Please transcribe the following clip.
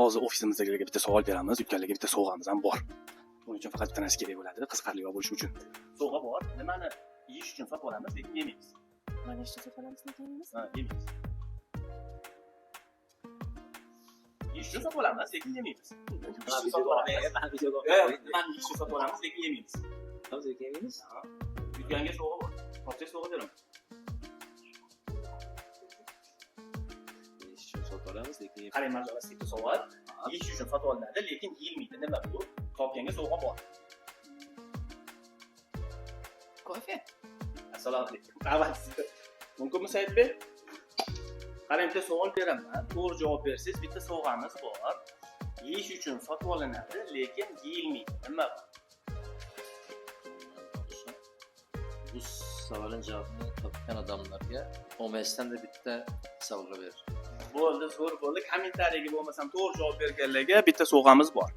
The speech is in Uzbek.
Hozir ofisimizdagilarga bitta savol beramiz, yutganlarga bitta sovg'amiz ham bor. Buning uchun faqat bitta narsa kerak bo'ladi, qiziqarliroq bo'lishi uchun. Sovg'a bor. Nimani yeyish uchun sotib olamiz, lekin yemaymiz? Mana shu sotib olamiz, lekin yemaymiz. Ha, yemaymiz. Yeyish uchun sotib olamiz, lekin yemaymiz. Yeyish uchun sotib olamiz. Nimani yeyish uchun sotib olamiz, lekin yemaymiz? Lekin yemaymiz. Yutganga sovg'a bor. Topsangiz, sovg'a beraman. Yeyish uchun sotib olamiz, lekin Qarang, mana shu bitta savol. Yeyish uchun sotib olinadi, lekin yeyilmaydi. Nima bu? Topganga sovg'a bor. Kofe. Assalomu alaykum. Avval sizni. Mumkinmi, Saidbek? Qarang, bitta savol beraman. To'g'ri javob bersangiz, bitta sovg'amiz bor. Yeyish uchun sotib olinadi, lekin yeyilmaydi. Nima bu? Bu savolning javobini topgan odamlarga OMSdan da bitta sovg'a ber. Bo'ldi, zo'r bo'ldi. Kommentariyaga bo'lmasam to'g'ri javob berganlarga bitta sovg'amiz bor.